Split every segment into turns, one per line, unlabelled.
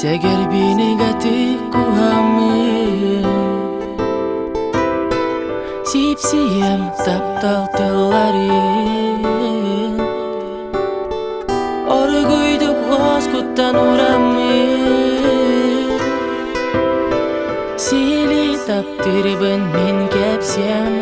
Сэгэрбини гаты куһаммын Сипсийэм таптал тылларын Оргуйдук уоскуттан ураммын Сили таптыырбын мин кэпсиэм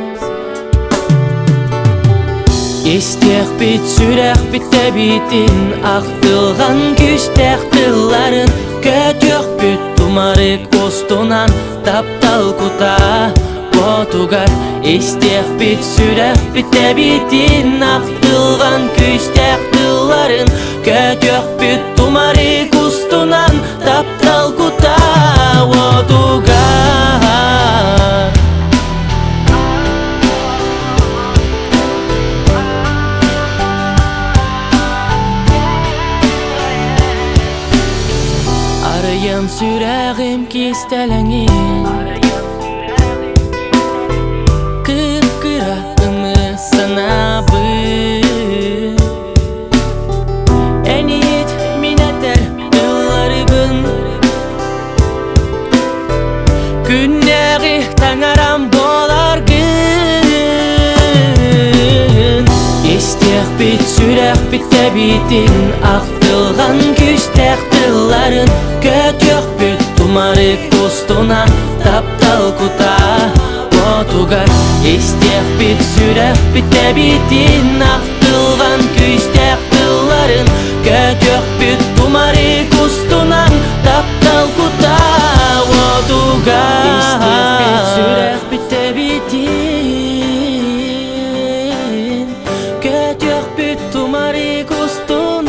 Истиэхпит сүрэхпит тэбиитин Ахтылҕан күүстээх тылларын Көтүөхпүт тумарык устунан Таптал кута отугар Истиэхпит сүрэхпит тэбиитин Ахтылҕан күүстээх тылларын Көтүөхпүт тумарык устунан Таптал кута отугар. Арыйым сүрэҕим кистэлэҥин Кып-кыра ымыы санаабын Эн иһит мин этэр тылларыбын Күннээҕи таҥарам буоларгын. Истиэхпит сүрэхпит тэбиитин Ахтылҕан күүстээх тылларын Көтүөхпүт тумарык устунан Таптал кута отугар. Истиэхпит сүрэхпит тэбиитин Ахтылҕан күүстээх тылларын Көтүөхпүт тумарык устунан Таптал кута отугар. Истиэхпит сүрэхпит тэбиитин Көтүөхпүт тумарык устунан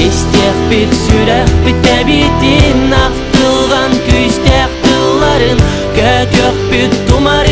Истиэхпит сүрэхпит тэбиитин Ахтылҕан күүстээх тылларын Көтүөхпүт тумарык.